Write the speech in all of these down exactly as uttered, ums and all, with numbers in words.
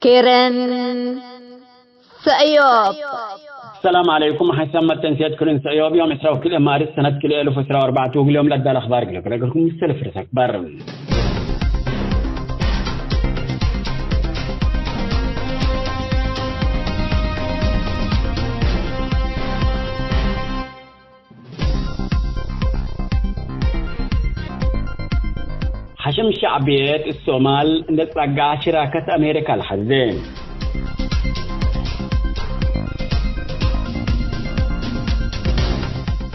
ክርን ሰእዮብ። ሰላም ዐለይኩም። ሐሰብ መተንስየት ክርን ሰእዮብ ዮም ዕስራ ወክልኤ ማርስ ሰነት ክልኤ እልፍ ወዕስራ ወአርበዕቱ እግል ዮም ለዳል አኽባር እግል ክረግልኩም ምስል ፍርስ አክባር። ሐሽም ሸዕብየት እት ሶማል እንዴ ጸግዐ ሽራከት አሜሪካ ለሐዜ።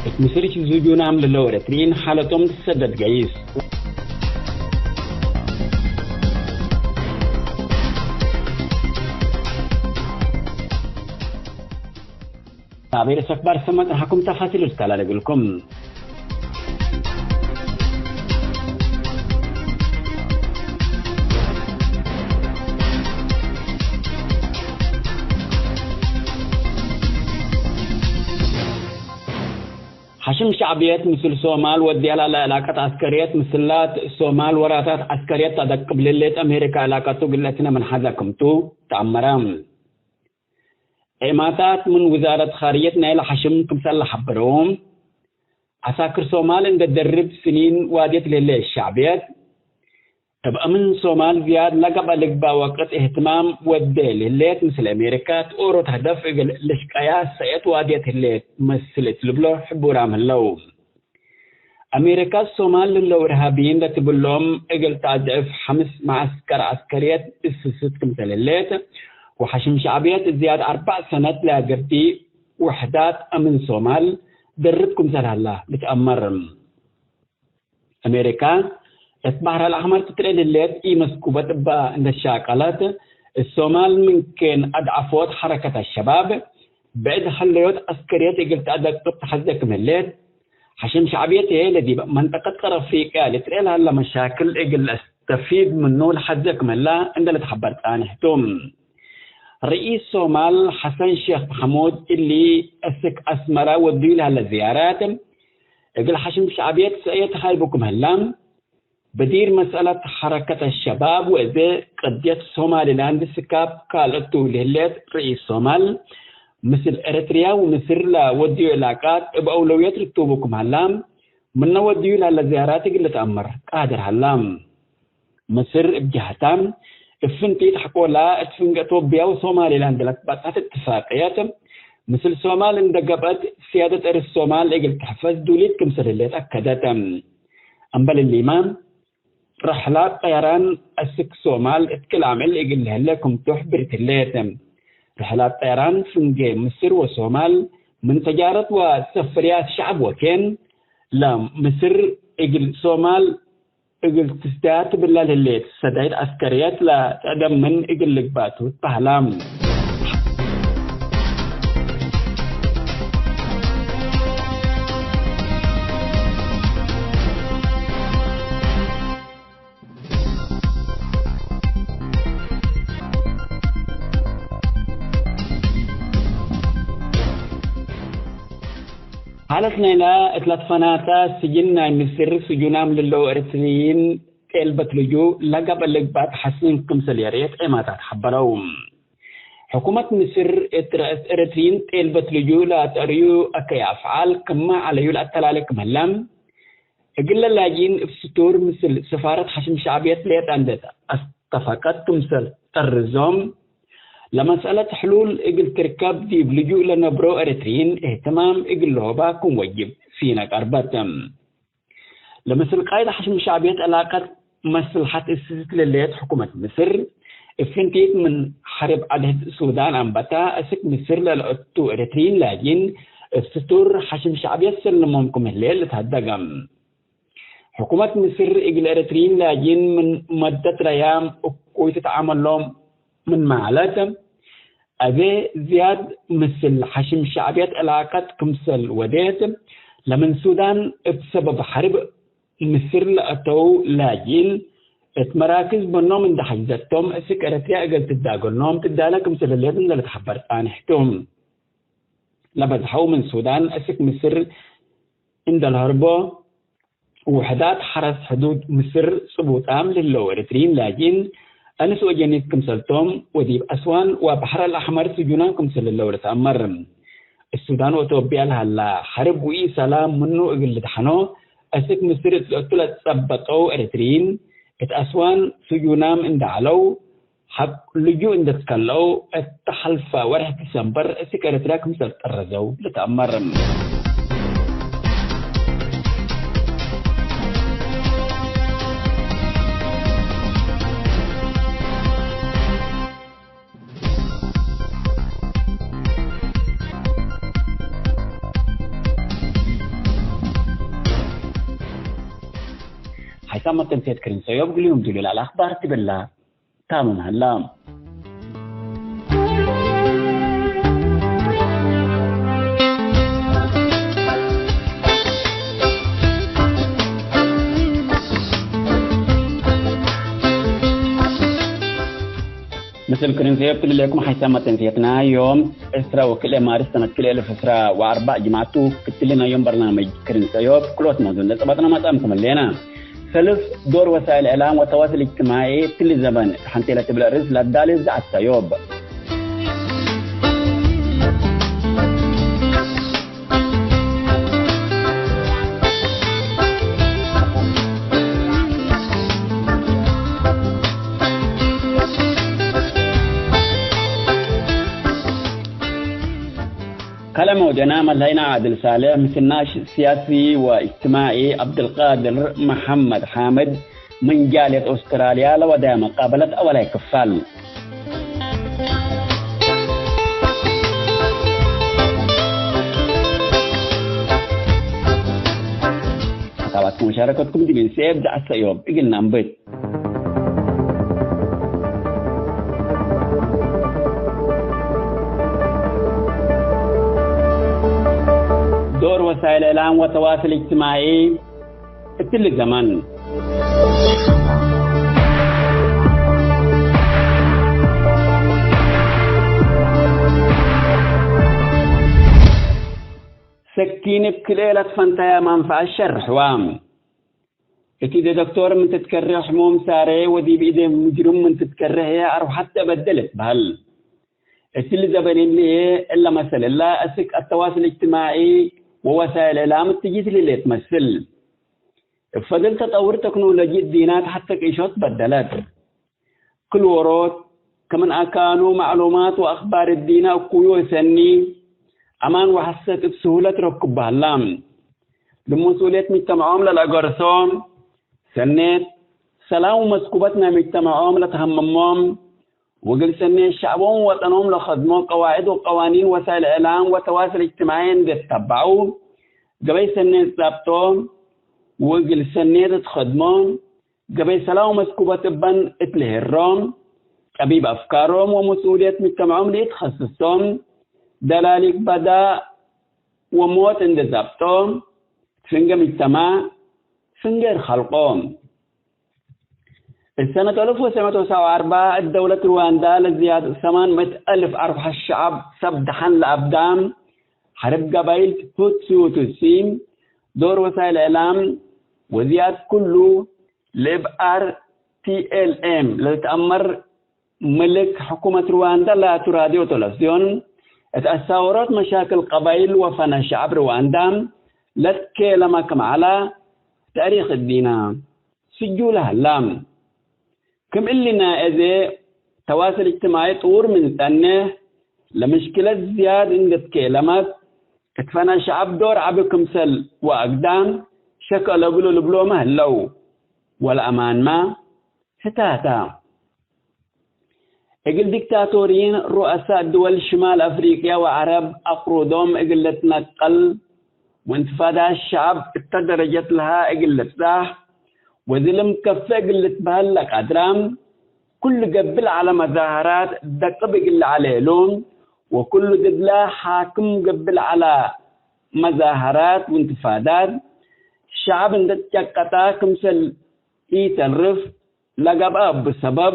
እት ምስል ስጁናም ለለው ኤረትርዪን ሓለቶም ትሰደድ ገይስ። ታቤ ርእሰ አክባር ሰመ ጽንሐኩም ተፋሲል እርሳላ ለእግልኩም። ሐሽም ሸዕብየት ምስል ሶማል ወድያ ላለ ዕላቀት ዐስከርየት ምስላት ሶማል ወራታት ዐስከርየት ተአደቅብ ለሌት አሜሪካ ዕላቀቱ ግለትነ ምን ሐዘ ክምቱ ተአመረ። ዔማታት ምን ውዛረት ኻርየት ናይለ ሐሽም ክምሰል ለሐበረው፣ ዐሳክር ሶማል እንዴ ደርብ ስኒን ዋድየት ለህሌት ሸዕብየት፣ እብ አምን ሶማል ዝያድ ለገብአ ልግበእ ወቅት እህትማም ወዴ ለህሌት ምስል አሜሪካ ትኦሮት ሀደፍ እግል ልሽቀያ ሰእየት ዋድየት ህሌት መስል እት ልብሎ ሕቡራም ህለው። አሜሪካ ሶማል ልለው እርሃብይን ለትብሎም እግል ተአድዕፍ ሐምስ መዐስከር ዐስከርየት እስስት ክምሰል ህሌት፣ ወሐሽም ሸዕብየት ዝያድ አርበዕ ሰነት ለአገርዲ ውሕዳት አምን ሶማል ደርብ ክምሰል ሀላ ልትአመር። አሜሪካ እት በሕር አልአሕመር ትትርኤ ለህሌት ኢመስኩበት እበ እንዴ ሻቀለት፣ እት ሶማል ምን ኬን አድዐፎት ሐረከት አሸባብ ብዕድ ሀለዮት ዐስከርየት እግል ተአደቅብ ተሐዜ ክም ህሌት፣ ሐሽም ሸዕብየት ህዬ ለዲብ መንጠቀት ቀር አፍሪቅያ ልትርኤ ለሀለ መሻክል እግል ለአስተፊድ ምኑ ለሐዜ ክም ህላ እንዴ ልትሐበር ጻንሕ ቱ። ርኢስ ሶማል ሐሰን ሼክ መሐሙድ እሊ አስክ አስመረ ወድዩ ለሀለ ዝያራት፣ እግል ሐሽም ሸዕብየት ሰእየት ሃይቡ ክም ህላ፣ በዲር መስአለት ሐረከት አሸባብ ወእዜ ቅድየት ሶማሊላንድ ስካብ ካልአቱ ለህሌት ርኢስ ሶማል፣ ምስል ኤረትርያ ወምስር ለወድዩ ዕላቃት እብ አውለውየት ርቱቡ ክም ሀላ፣ ምነ ወድዩ ለሀለ ዝያራት እግል ልትአመር ቃድር ሀላ። ምስር እብ ጀህታ፣ እብ ፍንቲት ሐቆላ እት ፍንገ ቶብያ ወሶማሊላንድ ለትበጽሐት እትፋቅየት፣ ምስል ሶማል እንደ ገብአት፣ ስያደት እርስ ሶማል እግል ትሕፈዝ ዱሊት ክምሰል ህሌት አከደት። እምበል እሊመ፣ ረሕላት ጠያራን አስክ ሶማል እት ክል አምዕል እግል ለህለ ክም ቱ ሕብርት ህሌት። ረሕላት ጠያራን ፍንጌ ምስር ወሶማል ምን ተጃረት ወሰፍርያት ሸዕብ ወኬን፣ ለምስር እግል ሶማል እግል ትስደያ ትብላ ለህሌት ሰዳይት ዐስከርየት ለትአደምን እግል ልግባቱ ትበህላ። ሀለት ናይላ እት ለትፈናተ ስጅን ናይ ምስር፣ ስጁናም ልለው ኤረትርይን ጤልበት ልጁእ ለገብአ ልግባእ ተሐሲን ክምሰል የርኤት ዔማታት ሐበረው። ሕኩመት ምስር እት ረአስ ኤረትርይን ጤልበት ልጁእ ለአተርእዩ አከይ አፍዓል ክመ ዐለዩ ለአተላሌ ክም ህለ፣ እግለ ላጅኢን እብ ስቱር ምስል ስፋረት ሐሽም ሸዕብየት ሌጠ እንዴ አስተፈቀት ክምሰል ጠርዞም፣ ለመስአለት ሕሉል እግል ትርከብ ዲብ ልጁእ ለነብሮ ኤረትርይን እህትማም እግል ለሆባ ክም ወጅብ ሲነ ቀርበት። ለምስል ቃይድ ሐሽም ሸዕብየት ዕላቀት መስልሐት እስስት ለሌት ሕኩመት ምስር፣ እብ ፍንቲት ምን ሐርብ አድሕድ ሱዳን አንበታ፣ እስክ ምስር ለለአቱ ኤረትርይን ላጅኢን እብ ስቱር ሐሽም ሸዕብየት ሰልሞም ክም ህሌ ልትሀደገ። ሕኩመት ምስር እግል ኤረትርይን ላጅኢን ምን መደት ለያም እኩይ ትትዓመሎም ምን መዐለት፣ አዜ ዝያድ ምስል ሐሽም ሸዕብየት ዕላቀት ክምሰል ወዴት፣ ለምን ሱዳን እብ ሰበብ ሐርብ ምስር ለአተው ላጅኢን እት መራክዝ በኖም እንዴ ሐጅዘቶም፣ እስክ ኤረትርያ እግል ትዳገኖም ትዳለ ክምሰል ህሌት እንዴ ልትሐበር ጻንሕ ቱ። ለበዝሐው ምን ሱዳን እስክ ምስር እንዴ ለሀርቦ፣ ውሕዳት ሐረስ ሕዱድ ምስር ጽቡጣም ልህለው ኤረትርይን ላጅኢን አልስ ወጀኒት ክምሰልቶም ወዲብ አስዋን ወበሐር አልአሕመር ስጁናም ክምሰል ህለው ልትአመር። እሱዳን ወእቶብያ ለሀላ ሐርብ ወኢሰላም ምኑ እግል ልድሐኖ አስክ ምስር እት ለእቱ ለትጸበጠው ኤረትርይን እት አስዋን ስጁናም እንደ ዐለው ሐቅ ልጁእ እንደ ትከለው እተ ሐልፈ ወርሕ ዲሰምበር አስክ ኤረትርያ ክምሰል ጠረዘው ልትአመር። ሐይሳም መተንሴት ክርን ሰዮብ ግሊሁም ዱሉል አልአክባር ትብላ ታምም ሀላ። ምስል ክርን ሰዮብ ትልሌኩም ሐይሳም መተንሴትና ዮም ዕስራ ወክልኤ ማርስ ሰነት ክልኤ እልፍ ዕስራ ወአርበዕ ጅምዐቱ ክትሊ ናይ ዮም በርናምጅ ክርን ሰዮብ ክልኦት መዙን ለጸባጥና ማጻምኩም ህሌና። ሰልፍ ዶር ወሳይል እዕላም ወተዋስል እጅትማዒ እትሊ ዘመን እት ሐንቴ ለትብል ርእስ ለዳሌ ዘዐት ሰዮብ። ከለመ ወዴና መለሀይና ዓድል ሳልሕ፣ ምስናሽ ስያሲ ወእጅትማዒ ዐብድልቃድር መሐመድ ሓምድ፣ ምን ጃልየት ኦስትራልያ ለወደየ መቃበለት አወላይ ክፋል። ሐሳባትኩም ወሻረከትኩም ዲብ እንሰኤ ብዘዐት ሰእዮብ እግል ነአንብት። ዶር ወሳይል እዕላም ወተዋስል እጅትማዒ እትሊ ዘመን። ሰኪን እብ ክልኤ ለትፈንተየ መንፈዐት ሸርሕወ። እት እዴ ዶክቶር ምን ትትከሬ ሕሙም ሳሬ ወዲብ እዴ ሙጅርም ምን ትትከሬ ህዬ አርወሐት ተበደለት በህል። እትሊ ዘበን እሊ ህዬ እለ መሰል እለ አስክ አተዋስል እጅትማዒ ወወሳይል እዕላም እትጂት ልሌት መስል። እብ ፈድል ተጠውር ተክኖሎጂ እዲና ተሐተ ቂሾት በደለት። ክል ዎሮት፣ ከምን አካኑ መዕሉማት ወአክባር እዲነ እኩዩ ሰኒ፣ አማን ወሐሰት እብ ስሁለት ረክቡ ሀላ። ለመስኡልየት ምጅተመዖም ለለአገርሶ ሰኔት፣ ሰላም ወመስኩበት ናይ ምጅተመዖም ለተሀመሞም፣ ወእግል ሰኔት ሸዕቦም ወወጠኖም ለከድሞ ቀዋዕድ ወቀዋኒን ወሳይል እዕላም ወተዋስል እጅትማዒ እንዴ ትተበዑ፣ ገበይ ሰኔት ዛብጦ፣ ወእግል ሰኔት እት ከድሞ፣ ገበይ ሰላም ወመስኩበት እበን እት ልሄሮም፣ ጠቢብ አፍካሮም ወመስኡልየት ምጅተመዖም ለኢትከስሶም፣ ደላሊክ በዳ ወሞት እንዴ ዛብጦ፣ ፍንጌ ምጅተማዕ፣ ፍንጌ እት ኸልቆ። እት ሰነት አልፍ ወትሰዕ መእት ወሰብዓ ወአርበዕ እት ደውለት ርዋንዳ ለዝያድ ሰማን ምእት አልፍ አርወሐት ሸዐብ ሰብ ደሐን ለአብዳ፣ ሐርብ ገባይል ሁትሲ ወቱትሲ፣ ዶር ወሳይል እዕላም ወዝያድ ኩሉ፣ ለእብ አር ቲ ኤል ኤም ለልትአመር ምልክ ሕኩመት ርዋንዳ ላቱ ራድዮ ቴለፍዝዮን፣ እት አሳወሮት መሻክል ቀባይል ወፈነ ሸዐብ ርዋንዳ ለትኬለመ ክም ዐላ፣ ተእሪክ እዲና ስጁል ሀላ። ክም እሊ ናይ አዜ ተዋስል እጅትማዒ ጥዉር ምን ጸኔሕ፣ ለምሽክለት ዝያድ እንዴ ትኬለመት፣ እት ፈነ ሸዐብ ዶር ዐቢ ክምሰል ወአግዳም ሸክ አለብሎ ልብሎመ ህለው። ወለአማንመ ህታታ። እግል ዲክታቶሪን ሩአሳእ ድወል ሽማል አፍሪቅያ ወዐረብ አቅሩዶም እግል ልትነቀል፣ ወእንትፋዳት ሸዐብ እተ ደረጀት ለሃ እግል ልብጻሕ፣ ወዝልም ከፈ እግል ልትበህል ለቀድራ፣ ኩሉ ገብእ ለዐለ መዛሀራት ደቅብ እግል ለዐለ እሉ፣ ወኩሉ ድድለ ሓክም ገብእ ለዐለ መዛሀራት ወእንትፋዳት፣ ሸዐብ እንዴ ትጨቀጠ ክምሰል ኢተልርፍ ለገብአ እቡ ሰበብ፣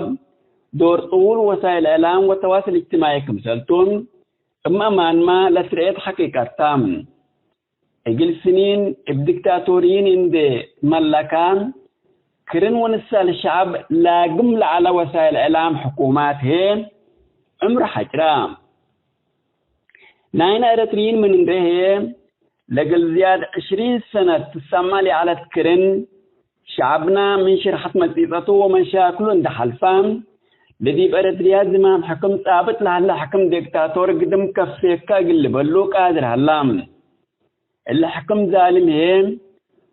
ዶር ጥዉል ወሳይል እዕላም ወተዋስል እጅትማዒ ክምሰልቱ፣ እብ አማንመ ለትርኤት ሐቂቀት ተ። እግል ስኒን እብ ዲክታቶሪይን እንዴ መለካ፣ ክርን ወንሳል ሸዐብ ላግም ለዐለ ወሳይል እዕላም ሕኩማት ህዬ ዕምር ሐጭራ። ናይነ ኤረትርዪን ምን እንሬ ህዬ፣ ለእግል ዝያድ ዕሽሪን ሰነት ትሰመዕ ለዐለት ክርን፣ ሸዐብና ምን ሽርሐት መጺጸቱ ወመሻክሉ እንዴ ሐልፈ፣ ለዲብ ኤረትርያ ዝማም ሕክም ጻብጥ ለሀለ ሕክም ዲክታቶር ግድም ከፌከ እግል ልበሉ ቃድር ሀላ። እሊ ሕክም ዛልም ህዬ፣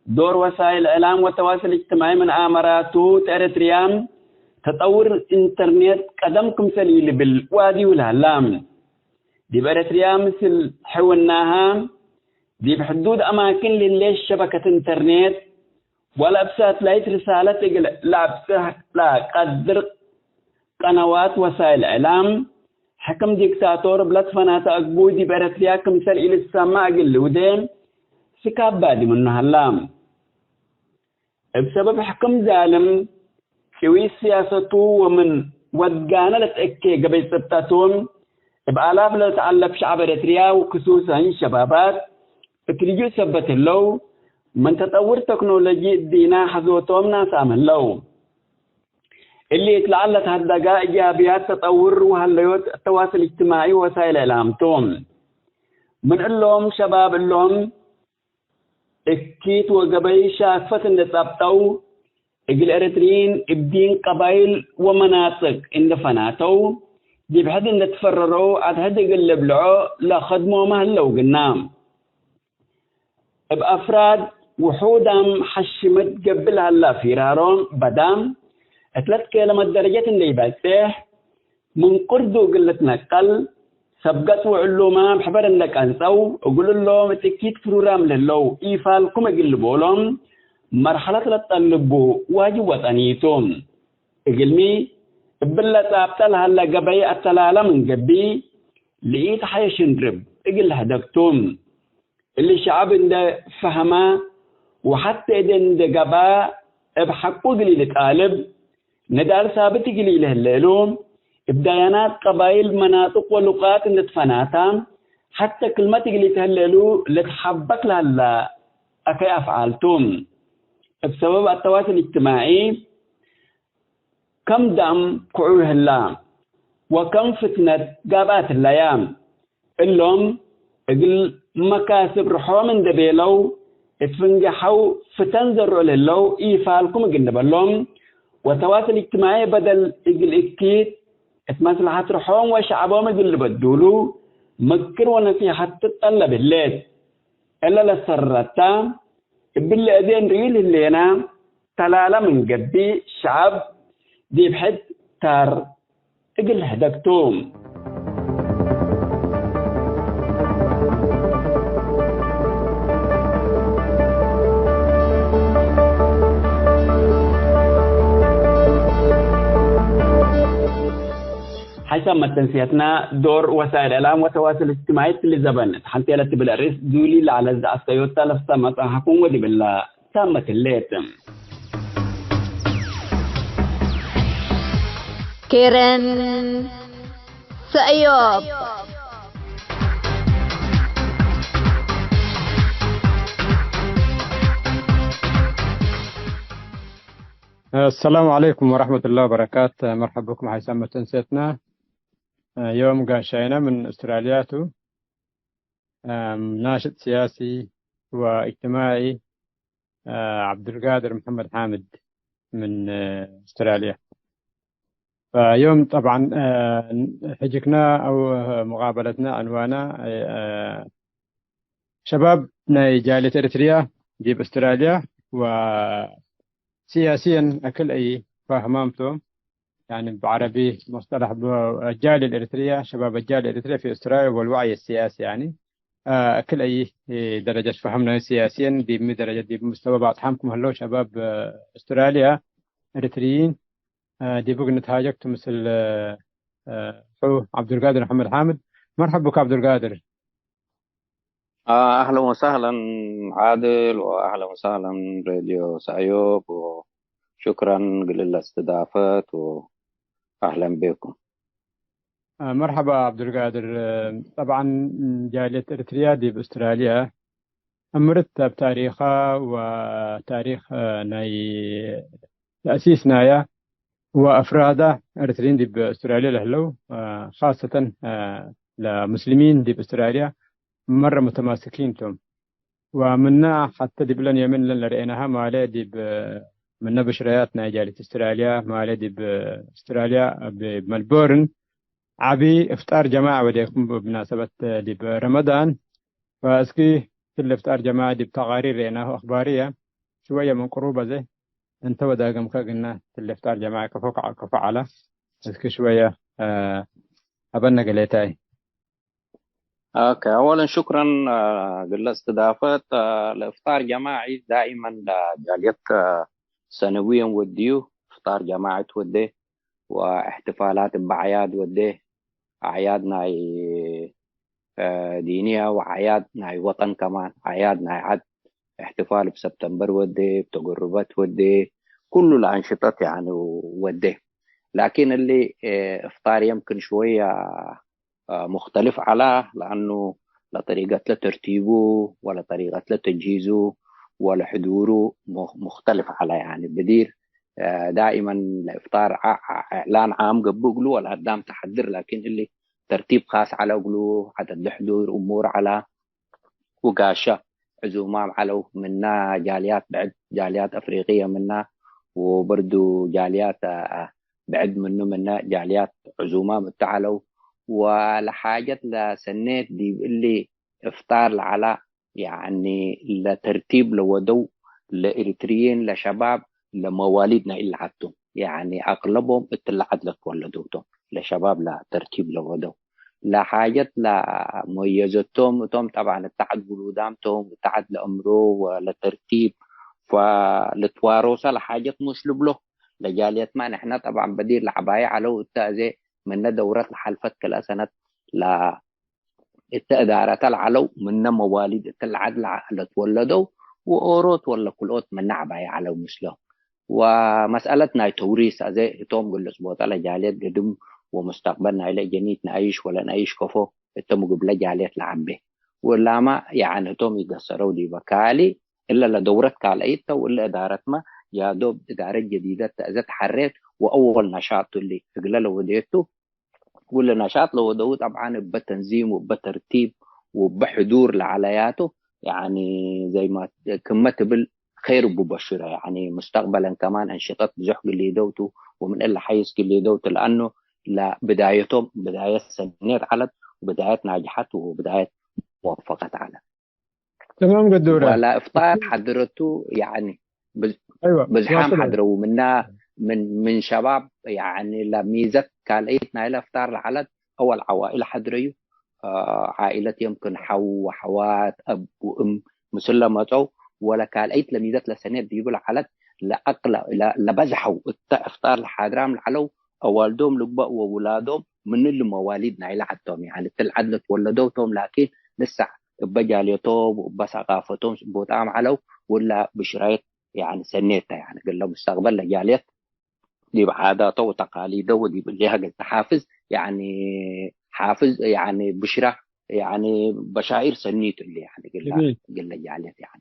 ዶር ወሳይል እዕላም ወተዋስል እጅትማዒ ምን አመራቱ፣ እት ኤረትርያ ተጠውር ኢንተርኔት ቀደም ክምሰል ኢልብል ዋድዩ ለሀላ። ዲብ ኤረትርያ ምስል ሕውናሃ፣ ዲብ ሕዱድ አማክን ለህሌት ሸበከት ኢንተርኔት፣ ወለ እብ ሳትላይት ርሳለት እግል ለአብጽሕ ለቀድር ቀነዋት ወሳይል እዕላም፣ ሕክም ዲክታቶር እብ ለትፈናተ አግቡይ ዲብ ኤረትርያ ክምሰል ኢልትሰመዕ እግል ልውዴ ስካብ ባዲ ምኑ ሀላ። እብ ሰበብ ሕክም ዛልም፣ ጭዊት ስያሰቱ ወምን ወድጋነ ለትአኬ ገበይ ጽብጠቱ፣ እብ አላፍ ለልትዐለብ ሸዐብ ኤረትርያ ወክሱሰን ሸባባት፣ እት ልጁእ ሰበት ህለው፣ ምን ተጠውር ተክኖሎጂ እዲና ሐዞቶም ናሳም ህለው። እሊ እት ለዐል ለትሀደጋ እጃብያት ተጠውር ወሀለዮት ተዋስል እጅትማዒ ወሳይል እዕላም ቱ። ምን እሎም ሸባብ እሎም እኪት ወገበይ ሻክፈት እንዴ ጸብጠው፣ እግል ኤረትርዪን እብ ዲን ቀባይል ወመናጥቅ እንዴ ፈናተው፣ ዲብ ሕድ እንዴ ትፈረረው፣ አድሕድ እግል ልብልዖ ለከድሞመ ህለው ግና። እብ አፍራድ ውሑዳም ሐሽመት ገብእ ለሀላ ፊራሮም በዳም፣ እት ለትኬለመት ደረጀት እንዴ ኢበጽሕ፣ ምን ቅርዱ እግል ልትነቀል፣ ሰብ ገጽ ወዕሉማም ሕበር እንዴ ቀንጸው፣ እግል እሎም እት እኪት ፕሩግራም ለህለው ኢፋልኩም እግል ልቦሎም መርሐለት ለትጠልቡ ዋጅብ ወጠኒ ቱ። እግልሚ፣ እብለ ጻብጠ ለሀለ ገበይ አተላለ ምን ገብእ፣ ለኢተሐየሽ እንርብ እግል ለህደግ ቱ። እሊ ሸዐብ እንዴ ፈሀመ ወሐቴ እዴ እንዴ ገብአ እብ ሐቁ እግል ኢልጣልብ፣ ንዳል ሳብት እግል ኢልህሌ እሉ፣ እብ ዳያናት ቀባይል፣ መናጥቅ ወሉቃት እንዴ ትፈናተ፣ ሐቴ ክልመት እግል ኢትህሌ እሉ ልትሐበክ ለሀለ አከይ አፍዓል ቱ። እብ ሰበብ አተዋስል እጅትማዒ፣ ከም ዳም ክዑይ ህላ፣ ወከም ፍትነት ጋብአት ህለያ። እሎም እግል መካስብ ርሖም እንዴ ቤለው፣ እት ፍንጌ ሐው ፍተን ዘርዑ ለህለው ኢፋልኩም እግል ንበሎም፣ ወተዋስል እጅትማዒ በደል እግል እኪት፣ እት መስለሐት ርሖም ወሸዐቦም እግል ልበዱሉ፣ ምክር ወነሲሐት ትጠለብ ህሌት። እለ ለሰረተ፣ እብሊ እዜ እንርእዩ ለህሌነ፣ ተላለ ምን ገብእ ሸዐብ ዲብ ሕድ ታር እግል ልህደግ ቱ። ሐይሳም መተንስየትና ዶር ወሳይል እዕላም ወተዋስል እጅትማዒ እትሊ ዘበን እት ሐንቴ ለትብል አርእስ ዱሊ ለዐለት ዘአስተዮታ ለፍታ መጽሐኩም ወዲብላ ታመት ህሌት። ኬረን ሰእዮብ። አሰላሙ ዐለይኩም ወረሕመቱላሂ ወበረካት። መርሐብ ብኩም ሐይሳም መተንስየትና። ዮም ጋሻይነ ምን አውስትራልያ ቱ። ናሽጥ ስያሲ ወእጅትማዒ ዐብዱልቃድር መሐመድ ሓምድ ምን አውስትራልያ። ፈዮም ጠብዓን ሕጅክና አው ሙቃበለትና ዕንዋና ሸባብ ናይ ጃልየት ኤሪትርያ ዲብ አውስትራልያ ወስያስየን አክል አይ ፋህማም ቶም። ያኒ ብዐረቢ ሙስጠለሕ ብ-፣ አጃል ኤሪትርያ፣ ሸባብ አጃል ኤሪትርያ ፊ አውስትራልያ ወልወዕይ አስያሲ ያኒ፣ አ፣ እክል አይ ደረጀት ፈሀም ናይ ስያስየን፣ ዲብ ሚ ደረጀት ዲብ ሙስተወ ባጽሓም ክም ህለው ሸባብ፣ አ፣ አውስትራልያ ኤሪትርይን፣ አ፣ ዲቡ እግል ንትሃጀክ ቱ ምስል፣ አ፣ አ፣ ሑ ዐብዱልቃድር መሐመድ ሓምድ። መርሐብ ብክ ዐብዱልቃድር። አህለን ወሰህለን ዓድል ወአህለን ወሰህለን ሬድዮ ሰእዮብ ወሹክረን እግል እለ እስትዳፈት ወአህለን ቤኩም። መርሐባ ዐብዱልቃድር። ጠብዓን ጃልየት ኤሪትርያ ዲብ አውስትራልያ ዕምርት እብ ታሪኻ ወታሪኽ ናይ ተእሲስ ናያ ወአፍራዳ ኤረትርዪን ዲብ አውስትራልያ ለህለው፣ አ፣ ካሰተን፣ አ፣ ለሙስሊሚን ዲብ አውስትራልያ መረ ሙተማስኪን ቶም። ወምነ ሐተ ዲብለን ዮሚን እለን ለረኤናሀ ማሌ ዲብ ምነ ብሽረያት ናይ ጃሊት አውስትራልያ ማሌ ዲብ አውስትራልያ እብ መልቦርን ዐቢ እፍጣር ጀማዕ ወዴኩም ብምናሰበት ዲብ ረመዳን። ፈእስኪ እትለ እፍጣር ጀማዕ ዲብ ተቃሪር ረኤናሁ አክባርየ ሽወየ ምን ቅሩብ አዜ እንተ ወዳገምከ እግልነ እትለ እፍጣር ጀማዕ ከፎ ከ-፣ ከፎ ዐለ። እስኪ ሽወየ፣ አ፣ ሀበነ ገሌታይ። ኦኬ፣ አወለን ሹክረን፣ አ፣ እግለ እስትዳፈት፣ አ፣ ለእፍጣር ጀማዒ ዳኢመን ለጃልየት፣ አ፣ ሰነውየን ወድዩ እፍጣር ጀማዒ ትወዴ ወእሕትፋላት እበ አዕያድ ወዴ፣ አዕያድ ናይ፣ አ፣ ዲንየ ወአዕያድ ናይ ወጠን ከማን፣ አዕያድ ናይ ዐድ፣ እሕትፋል እብ ሰብተምበር ወዴ፣ እብ ተገሩበት ወዴ፣ ኩሉ ለአንሽጠት ያኒ ወዴ። ላኪን እሊ፣ አ፣ እፍጣር የምክን ሽወየ አ፣ ሙክተልፍ ዐላ፣ ለአኑ ለጠሪቀት ለተርቲቡ ወለጠሪቀት ለተጅሂዙ ወለሕዱሩ ሙክ-፣ ሙክተልፍ ዐላ። ያኒ ብዲር፣ አ፣ ዳኢመን ለእፍጣር ዐ-፣ ዐ-፣ እዕላን ዓም ገብእ እግሉ ወለአዳም ተሐድር፣ ላኪን እሊ ተርቲብ ካስ ዐለ እግሉ፣ ዐደድ ለሕዱር እሙር ዐላ። ውጋሻ ዕዙማም ዐለው፣ ምና ጃልያት ብዕድ፣ ጃልያት አፍሪቅየ ምና፣ ወበርዱ ጃልያት፣ አ፣ ብዕድ ምኑ ምነ ጃልያት ዕዙማም እተ ዐለው። ወለሓጀት ለሰኔት ዲብ እሊ እፍጣር ለዐላ፣ ያኒ ለተርቲብ ለወደው ለኤሪትርዪን ለሸባብ ለመዋሊድ ናይ እለ ዐድ ቶም። ያኒ አቅለቦም እትለ ዐድ ለትወለደው ቶም። ለሸባብ ለተርቲብ ለወደው። ለሓጀት ለመየዘቶም እቶም ጠብዓን እተ ዐድ ውሉዳም ቶም፣ እተ ዐድ ለአምሮ ወለተርቲብ ፈልትዋሮሰ ለሓጀት ሙሽ ልብሎ። ለጃልየትመ ንሕነ ጠብዓን በዲር ለዐባየ ዐለው እተ አዜ ምነ ደውረት ለሐልፈት ክልኤ ሰነት ለ እተ እዳረተ ለዐለው ምነ መዋሊድ እት ለዐድ ለትወለደው ወኦሮት ወለ ክልኦት ምነ ዐባየ ዐለው ምስሎ። ወመስአለት ናይ ተውሪስ አዜ ህቶም ግልጽ ቦጠ ለጃልየት ገድም ወሙስተቅበል ናይለ እጀኒት ነአይሽ ወለነአይሽ ከፎ እተ ምግብለ ጃልየት ለዐቤ። ወላመ የዐን ህቶም ኢገሰረው ዲበ። ካሊ እለ ለደውረት ካልአይት ተ ወእለ እዳረትመ ያዶብ እዳረት ጀዲደት ተአዘ ተሐሬት ወአወል ነሻጥ ቱ እሊ እግለ ለወዴቱ። ወለ ነሻጥ ለወደው ጠብዓን እበ ተንዚም ወእበ ተርቲብ ወእበ ሕዱር ለዐለያቱ፣ ያኒ፣ ዘይ ማ ክመ ትብል ኸይር እቡ በሽረ፣ ያኒ፣ ሙስተቅበለን ከማን አንሽጠት ብዙሕ ግሊደው ቱ፣ ወምን እለ ሐይስ ግሊደው ቱ፣ ለአኑ ለብዳየቶም ብዳየት ሰኔት ዐለት፣ ወብዳየት ናጅሐት ወብዳየት ሙወፈቀት ዐለት። ተማም ገዱረ። ወለ እፍጣር ሐድረቱ፣ ያኒ፣ ብዝ-፣ አይዋ፣ ብዝሓም ዋስል። ሐድረው ምና፣ ምን፣ ምን ሸባብ፣ ያኒ፣ ለሚዘት ካልአይት ናይለ እፍጣር ለዐለት፣ አወል ዐዋኢል ሐድረዩ፣ አ፣ ዓኢለት የምክን ሐው ወሐዋት፣ አብ ወእም ምስለ መጸው፣ ወለ ካልአይት ለሚዘት ለሰኔት ዲቡ ለዐለት፣ ለአቅለ፣ ለ-፣ ለበዝሐው እተ እፍጣር ለሓድራም ለዐለው፣ አዋልዶም ልግበእ ወውላዶም ምን እሊ መዋሊድ ናይለ ዐድ ቶም፣ ያኒ፣ እት ለዐድ ለትወለደው ቶም፣ ላኪን፣ ልሰዕ እበ ጃልየቶም ወእበ ሰቃፈቶም ስቡጣም ዐለው፣ ወላ ብሽራየት፣ ያኒ፣ ሰኔት ተ፣ ያኒ፣ እግለ ሙስተቅበል ለጃልየት ዲብ ዓዳቶ ወተቃሊዶ ወዲብ እሊሀ እግል ተሓፍዝ፣ ያኒ፣ ሓፍዝ፣ ያኒ፣ ብሽራ፣ ያኒ፣ በሻይር ሰኒት እሊ፣ ያኒ፣ እግለ፣ ጀሚል። እግለ ጃልየት፣ ያኒ።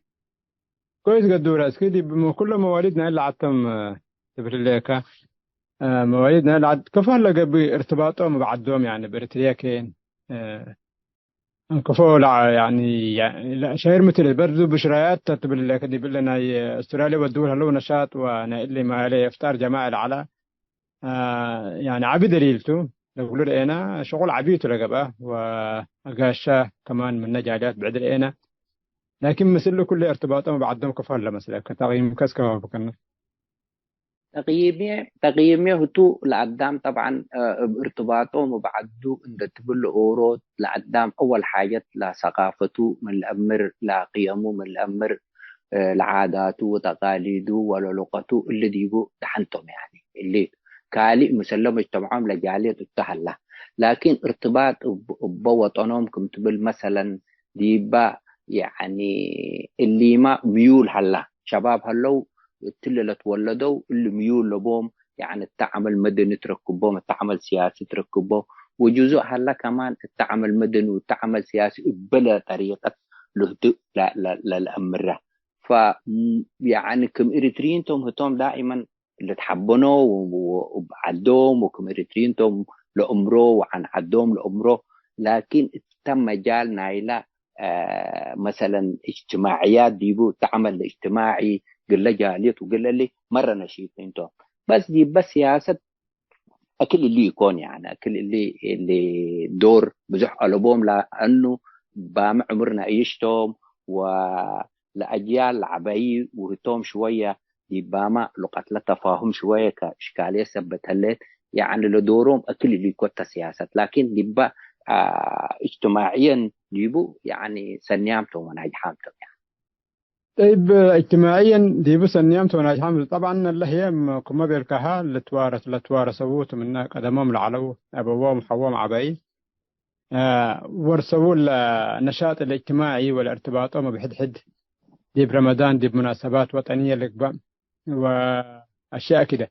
ኮይስ ገዱረ፣ እስኪ ዲብ ም-፣ ኩሎም መዋሊድ ናይ ለዐቶም፣ እ፣ ትብል ሌከ፣ እ፣ መዋሊድ ናይ ለዐድ ከፎ ለገብእ እርትባጦም እብ ዐዶም፣ ያኒ፣ ብእርትርየ ኬን፣ እ፣ እንክፎ ለዐ-፣ ያኒ፣ ያ-፣ ለ-፣ ሻይር ምትል በርዱ ብሽራያት ተ ትብል ሌከ፣ ዲብ እለ ናይ አውስትራልያ ወድውል ሀለው ነሻጥ ወናይ እሊ ማሌ እፍጣር ጀማዒ ለዐለ፣ አ፣ ያኒ ዐቢ ደሊል ቱ ለእግሉ ረኤና፣ ሽቁል ዐቢ ቱ ለገብአ፣ ወአጋሻ ከማን ምነ ጃልያት ብዕድ ረኤና። ላኪን ምስል ኩለ እርትባጦም እብ ዐዶም ከፎ ለመስለከ፣ ተቅይምከ እስከ ወፍቅነ። ተቅይሜ፣ ተቅይሜ ህቱ ለአዳም ጠብዓን፣ አ፣ እብ እርትባጦም እብ ዐዱ እንደ ትብል ኦሮት፣ ለአዳም አወል ሓጀት ለሰቃፈቱ ምን ለአምር፣ ለቅየሙ ምን ለአምር፣ እ፣ ለዓዳቱ ወተቃሊዱ ወለሉቀቱ እሊ ዲቡ ደሐን ቶም። ያኒ እሊ ካልእ ምሰለ መጅተምዖም ለጃልየት እቱ ሀላ። ላኪን እርትባጥ እብ-፣ እበ ወጠኖም ክም ትብል መሰለን ዲባ፣ ያኒ እሊማ ምዩል ሀላ። ሸባብ ሀለው እትሊ ለትወለደው እሊ ምዩል ለቦም፣ ያኒ እተ ዐመል መደኒ ትረክቦም፣ እተ ዐመል ሲያሲ ትረክቦ፣ ወጅዙእ ሀለ ከማን እተ ዐመል መደኒ ወእተ ዐመል ሲያሲ እበለ ጠሪቀት ልህድእ ለ-፣ ለ-፣ ለለአምረ። ፈ-፣ ያኒ ክም ኤሪትርዪን ቶም ህቶም ዳኢመን ልትሐበኖ ወእብ ዐዶም ወክም ኤሪትርዪን ቶም ለእምሮ ወዐን ዐዶም ለእምሮ። ላኪን እተ መጃል ናይላ አ፣ መሰለን እጅትማዕያት ዲቡ እተ ዐመል ለእጅትማዒ፣ ግለ ጃልየት ወግለ እሊ መረ ነሺጢን ቶም። በስ ዲበ ስያሰት እክል እሊ ኢኮን፣ ያኒ እክል እሊ፣ እሊ ዶር ብዙሕ አለቦም፣ ለአኑ ባመ ዕምር ነአይሽ ቶም ወለአጅያል ለዐበዪ ውህቶም ሽወየ ዲባመ ሉቀት ለተፋሁም ሽወየ ከእሽካልየት ሰበት ህሌት፣ ያኒ ለዶሮም እክል እሊ ኢኮን ተ ስያሰት፣ ላኪን ዲበ፣ አ፣ እጅትማዕየን ዲቡ ያኒ ሰንያም ቶም ወናጅሓም ቶም ያኒ። ጠይብ፣ እጅትማዕየን ዲቡ ሰንያም ቶም ወናጅሓም። ጠብዐን እለ ህዬ ክመ ቤልካሃ ልትዋረስ፣ ለትዋረሰዉ ቱ ምነ ቀደሞም ለዐለው አበዎም ሐዎም ዐበይ፣ አ፣ ወርሰዉ ለነሻጥ ለእጅትማዒ ወለእርትባጦም እብ ሕድ ሕድ ዲብ ረመዳን ዲብ ሙናሰባት ወጠንየ ልግበእ ወአሽያእ ክደ።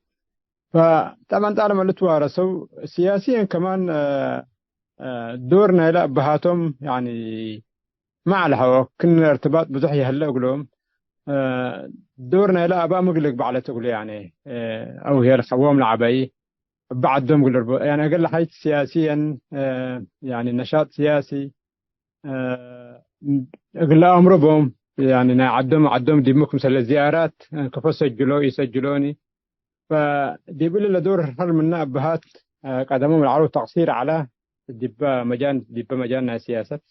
ፈጠብዐን ጣልማ ልትዋረሰው ስያስየን ከማን፣ አ፣ አ፣ ዶር ናይለ አበሃቶም ያኒ ማ ዐለ ሐወ ክን እርትባጥ ብዙሕ ይሀለ እግሎም፣ አ፣ ዶር ናይለ አባእ ምግል ልግበእ ዐለት እግሉ ያኒ፣ አ፣ አው ህዬ ለሐዎም ለዐበይ እበ ዐዶም እግል ልርቦ ያኒ እግል ለሐይት ስያስየን፣ አ፣ ያኒ ነሻጥ ስያሲ፣ አ፣ እግል ለአምሮ ቦም፣ ያኒ ናይ ዐዶም ዐዶም ዲብ ክምሰለ ዝያራት፣ አ፣ ከፎ ሰጅሎ ኢሰጅሎኒ። ፈዲብ እሊ ለዶር ሀል ምነ አበሃት፣ አ፣ ቀደሞም ለዐለው ተቅሲር ዐለ፣ ዲበ መጃን፣ ዲበ መጃን ናይ ስያሰት።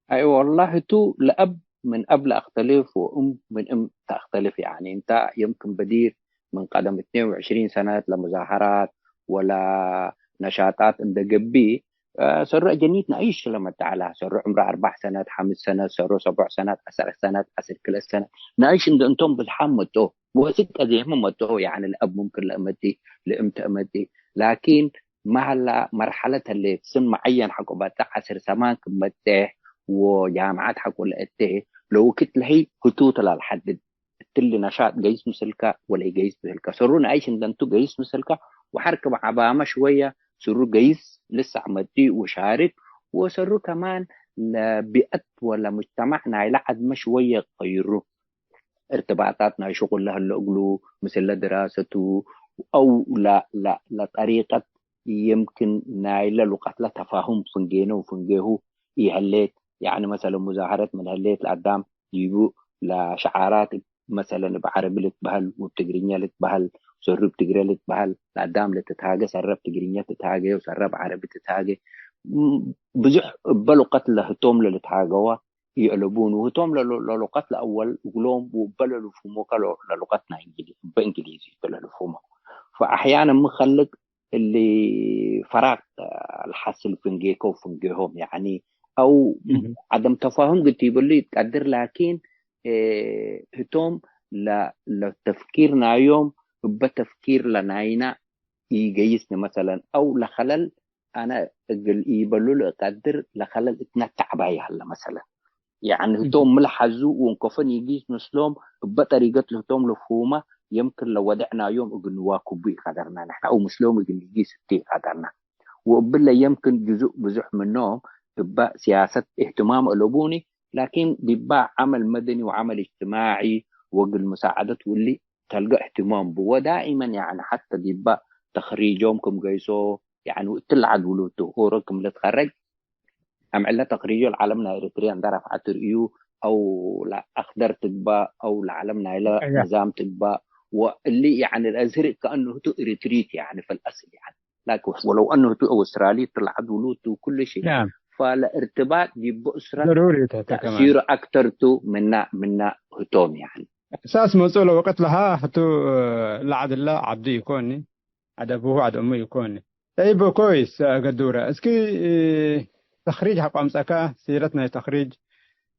አይ ወላሂ ቱ ለአብ ምን አብ ለአክተልፍ ወእም ምን እም ተአክተልፍ። ያኒ እንተ የምክን በዲር ምን ቀደም እትኔን ወዕሽሪን ሰነት ለሙዛሀራት ወለነሻጣት እንደ ገብእ፣ አ፣ ሰሩ አጀኒት ነአይሽ ለመጽእ ዐለ። ሰሩ ዕምረ አርበዕ ሰነት፣ ሐምስ ሰነት፣ ሰሩ ሰቦዕ ሰነት፣ ዐሰር ሰነት፣ ዐስር ክልኤ ሰነት ነአይሽ እንደ እንቶም ብዝሓም መጽኦ፣ ወእስክ ቀዜመ መጽኦ፣ ያኒ ለአብ ሙምክን ለእመጽእ፣ ለእም ተእመጽእ። ላኪን መሀላ መርሐለት ህሌት፣ ስን መዐየን ሐቆ በጽሕ፣ ዐስር ሰማን ክም በጽሕ ወጃምዐት ሐቆ ለእቴ፣ ለውክት ለህይ ህቱ ተ ለልሐድድ። እትሊ ነሻጥ ገይስ ምስልከ ወለኢገይስ ብህልከ። ሰሩ ነአይሽ እንደ እንቱ ገይስ ምስልከ ወሐር ክም ዐባመ ሽወየ ስሩ ገይስ ልሰዕ መጽእ ወሻርክ፣ ወሰሩ ከማን ለቢአት ወለሙጅተማዕ ናይለ ዐድመ ሽወየ ቀይሩ። እርትባጣት ናይ ሽቁል ለህለ እግሉ፣ ምስለ ድራሰቱ አው ለ-፣ ለ-፣ ለጠሪቀት የምክን ናይለ ሉቀት ለተፋሁም ፍንጌነ ወፍንጌሁ ኢሀሌት። ያኒ መሰለን ሙዛሀረት ምን ህሌት ለአዳም ዲቡ ለሸዓራት መሰለን እብ ዐረቢ ልትበህል ወእብ ትግርኛ ልትበህል፣ ሰሩ እብ ትግረ ልትበህል፣ ለአዳም ለትትሃጌ ሰረ እብ ትግርኛ ትትሃጌ ወሰረ እብ ዐረቢ ትትሃጌ። ብዙሕ እበ ሉቀት ለህቶም ለልትሃገዋ ይአለቡን፣ ወህቶም ለሉ-፣ ለሉቀት ለአወል እግሎም ወእበ ለልፍሁሞከ ለ-፣ ለሉቀት ናይ እንግሊ-፣ እበ እንግሊዝዩ ለልፍሁሞ። ፈአሕያነ ሚ ከልቅ እሊ ፈራቅ ለሐስል ፍንጌከ ወፍንጌሆም፣ ያኒ አው እህ። ዐደም ተፋሁም ግድ ቲበሉ ይትቀድር፣ ላኪን፣ እ፣ ህቶም ለ-፣ ለተፍኪር ናዮም እበ ተፍኪር ለናይና ኢገይስኒ መሰለን፣ አው ለኸለል አነ እግል ኢበሉ ለእቀድር ለከለል እትነ ተዕባይ ሀለ መሰለን። ያኒ ህቶም እህ። ሚ ለሐዙ ወእንከፎ ኒጊስ ምስሎም እበ ጠሪቀት ለህቶም ለፍሁመ የምክን ለወደዕናዮም እግል ንዋክቡ ኢቀደርና፣ ንሕነ አው ምስሎም እግል ኒጊስ እቱ ኢቀደርና። ወእብለ የምክን ጅዙእ ብዙሕ ምኖም እበ ስያሰት እህትማም አለቡኒ፣ ላኪን ዲባ ዐመል መደኒ ወዐመል እጅትማዒ ወእግል መሳዐደት ወእሊ ተልገ እህትማም ቡ። ወዳኢመን ያኒ ሐተ ዲባ ተክሪጆም ክም ገይሶ፣ ያኒ እትለ ዐድ ውሉድ ቱ ኦሮ ክም ልትከረጅ፣ አምዕለ ተክሪጆ ለዐለም ናይ ኤሪትርያ እንደ ረፍዐት ርእዩ፣ አው ለአክደር ትግባእ፣ አው ለዐለም ናይለ አያ። ንዛም ትግባእ፣ ወእሊ ያኒ ለአዝህር ከአኑ ህቱ ኤሪትሪ ቱ ያኒ ፊል አስል ያኒ። ላኪን ወለው አኑ ህቱ አውስትራሊ ቱ ለዐድ ውሉድ ቱ ኩሉ ሺ። ናም። ፈለእርትባጥ ዲብ እስረት ضروري ተ-፣ ተ-፣ ተእሲሩ ከማን። አክተር ቱ ምና፣ ምና ህቶም ያኒ። እሳስ መጽኦ ለወቅት ለሃ ህቱ ለዐድ እለ ዐዱ ኢኮኒ። ዐድ አቡሁ ዐድ እሙ ኢኮን። ጠይብ፣ ኮይስ፣ ገዱረ፣ እስኪ፣ እ፣ ተኽሪጅ ሐቆ አምጸካ፣ ሲረት ናይ ተኽሪጅ፣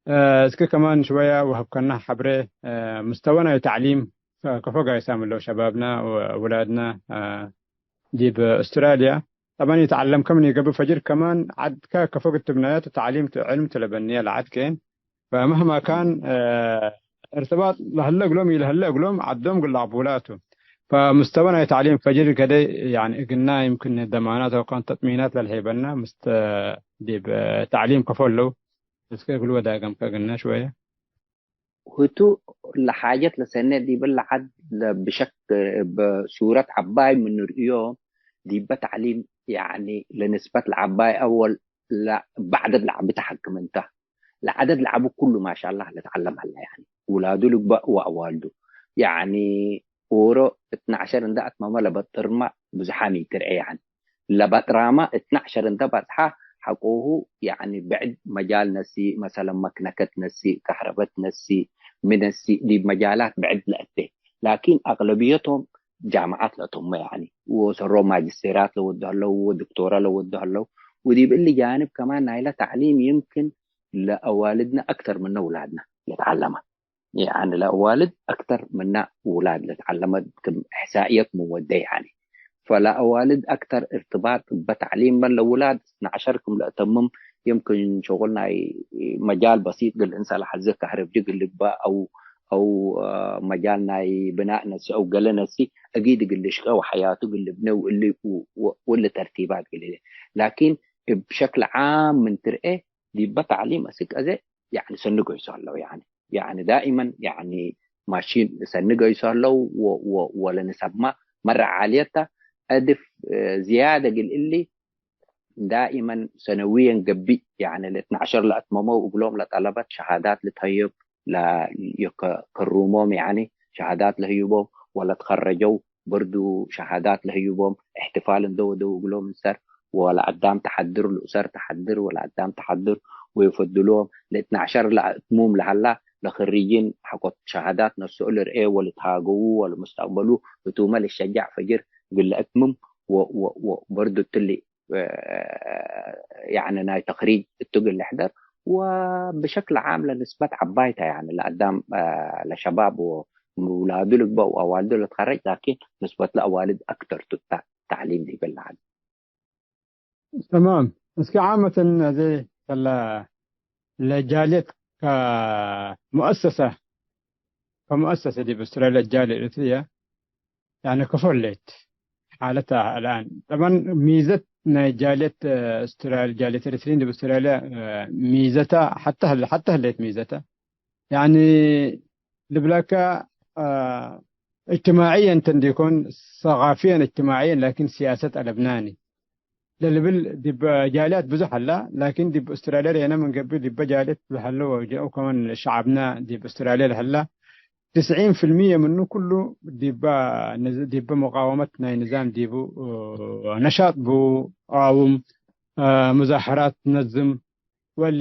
እ፣ እስኪ ከማን ሽወያ ወሀብከና ሐብሬ፣ እ፣ ምስተወ ናይ ተዕሊም፣ ከ-፣ ከፎ ጋይሳም እለው ሸባብና ወውላድና፣ እ፣ ዲብ ኡስትራልያ። ጠበን ይተዐለምከ ምን ኢገብእ ፈጅር ከማን ዐድከ ከፎ ግትብናያት ወተዕሊም ቱ ዕልም ቱ ለበንየ ለዐድኬን። ፈመህማ ካን፣ እ፣ እርትባጥ ለህለ እግሎም ኢለህለ እግሎም ዐዶም እግል ለአቅቡላ ቱ። ፈምስተወ ናይ ተዕሊም ፈጅር ገደ፣ ያኒ፣ እግና ይምክን ደማናት አው ካን ተጥሚናት ለልሄበና ምስተ ዲብ፣ እ፣ ተዕሊም ከፎ ለው። እስከ እግል ወዳገምከ እግልና ሽወየ። ህቱ ለሓጀት ለሰኔ ዲብ ለዐድ ለብሸክ-፣ እብ ሱረት ዐባይ ምን ንርእዮም፣ ዲበ ተዕሊም፣ ያኒ፣ ለንስበት ለዐባይ አወል ለበዕደድ ለዐቢ ተሐክም እንተ። ለዐደድ ለዐቢ ኩሉ ማሻላህ ለትዐለም ሀለ፣ ያኒ፣ ውላዱ ልግበእ ወአዋልዱ። ያኒ፣ ኦሮ እትነ ዐሸር እንደ አትመመ ለበጥርመ ብዙሓም ኢትርኤ፣ ያኒ፣ ለበጥራመ እትነ ዐሸር እንደ በጽሐ ሐቆሁ፣ ያኒ፣ ብዕድ መጃል ነሲ፣ መሰለን መክነከት ነሲ፣ ከህረበት ነሲ፣ ሚ ነሲ፣ ዲብ መጃላት ብዕድ ለእቴ። ላኪን አቅለብየቶም ጃምዓት ለአተሙ፣ ያኒ፣ ወሰሮም ማጅስቴራት ለወዱ ሀለው፣ ወድክቶረ ለወዱ ሀለው፣ ወዲብ እሊ ጃንብ ከማን ናይለ ተዕሊም ይምክን ለአዋልድነ አክተር ምነ ውላድነ ለተዐለመ። ያኒ ለአዋልድ አክተር ምነ ውላድ ለተዐለመ ክም እሕሳእየት ምን ወዴ፣ ያኒ። ፈለአዋልድ አክተር እርትባጥ እበ ተዕሊም በን ለውላድ እትነ ዐሸር ክም ለአተምም፣ የምክን ሸቁል ናይ መጃል በሲጥ እግል እንሰ ለሐዜ፣ ከህረብጂ እግል ልግበእ አው፣ አው፣ አ፣ መጃል ናይ ብናእ ነሲ አው ገሌ ነሲ አጊድ እግል ልሽቄ ወሐያቱ እግል ልብኔ ወእሊ፣ ወ-፣ ወ-፣ ወእሊ ተርቲባት እግል ህሌ። ላኪን እብ ሸክል ዓም ምን ትርኤ ዲበ ተዕሊም አስክ አዜ፣ ያኒ፣ ሰኒ ገይሶ ሀለው፣ ያኒ፣ ያኒ፣ ዳኢመን፣ ያኒ፣ ማሺን ሰኒ ገይሶ ሀለው፣ ወ-፣ ወ-፣ ወለንሰማ መረ ዓልየት ተ፣ አድፍ፣ እ፣ ዝያደ እግል እሊ፣ ዳኢመን ሰነውየን ገብእ፣ ያኒ፣ ለእትነ ዐሸር ለአትመመው እግሎም ለጠለበት ሸሃዳት ልትሀዩብ፣ ለ-፣ የከ-፣ ከሩሞም፣ ያኒ፣ ሸሃዳት ለህዩቦም፣ ወለትኸረጀው፣ በርዱ ሸሃዳት ለህዩቦም፣ እሕትፋል እንደ ወደው እግሎም እንሰር፣ ወለአዳም ተሐድር፣ ለኡሰር ተሐድር፣ ወለአዳም ተሐድር፣ ወይፈድሎም፣ ለእትነ ዐሸር ለአትሙም ለሀላ፣ ለክሪጂን ሐቆት ሸሃዳት ነስኦ ልርኤ ወልትሃገዉ ወለሙስተቅበሉ ህቱመ ልሸጃዕ ፈጅር እግል ለአትምም ወ-፣ ወ-፣ ወበርዱ እትሊ፣ እ፣ ያኒ ናይ ተክሪጅ እቱ እግል ልሕደር ወብሸክል ዓም ለንስበት ዐባይ ተ፣ ያኒ ለአዳም፣ እ፣ ለሸባብ ወውላዱ ልግበእ ወአዋልዱ ለትከረጅ፣ ላኪን ንስበት ለአዋልድ አክተር ቱ ተ-፣ ተዕሊም ዲብ ለዐል። ተማም። እስኪ ዓመተን አዜ ከለ ለጃልየት ከሙአሰሰ፣ ከሙአሰሰ ዲብ አውስትራልያ ጃልየት ኤሪትርየ፣ ያኒ ከፎ ህሌት ሓለተ አልአን። ጠበን ሚዘት ናይ ጃልየት፣ እ፣ አውስትራል-፣ ጃልየት ኤሪትርይን ዲብ አውስትራልያ፣ እ፣ ሚዘታ ሐተ ህለ-፣ ሐተ ህሌት ሚዘታ። ያኒ ልብለከ፣ አ፣ እጅትማዕየን ተ እንዲኮን፣ ሰቃፍየን እጅትማዕየን፣ ላኪን ሲያሰት አለብናኒ ለልብል ዲብ ጃልያት ብዙሕ ሀላ፣ ላኪን ዲብ ኡስትራልያ ሬነ ምን ገብእ ዲበ ጃልየት ለሀለ ወጀአው ከመን ሸዐብና ዲብ ኡስትራልያ ለሀላ፣ ትስዒን ፊልምየ ምኑ ኩሉ ዲበ ንዝ-፣ ዲበ ሙቃወመት ናይ ንዛም ዲቡ ነሻጥ ቡ፣ ቃውም፣ አ፣ ሙዛሐራት ነዝም፣ ወሊ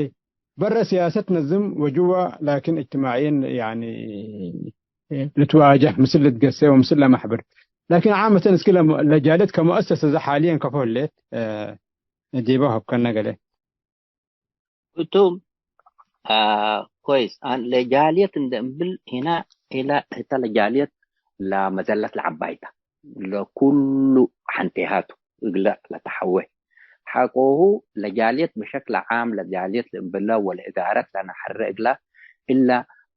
በረ ሲያሰት ነዝም ወጅወ ላኪን እጅትማዕየን፣ ያኒ፣ ልትዋጀህ ምስል ልትገሴ ወምስል ለመሕብር። ላኪን ዓመተን እስኪ ለ-፣ ለጃልየት ከሙአሰሰ እዘ ሓልየን ከፎ ህሌት፣ እ፣ ዲበ ሀብከነ ገሌ። እቱም፣ አ፣ ኮይስ፣ አን ለጃልየት እንደ እምብል ሂና ኢላ ህተ ለጃልየት ለመዘለት ለዐባይታ ለኩሉ ሐንቴሃቱ እግለ ለተሐዌ። ሐቆሁ ለጃልየት ብሸክለ ዓም ለጃልየት ለእምብለ ወለእዳረት ለነሐረ እግላ እላ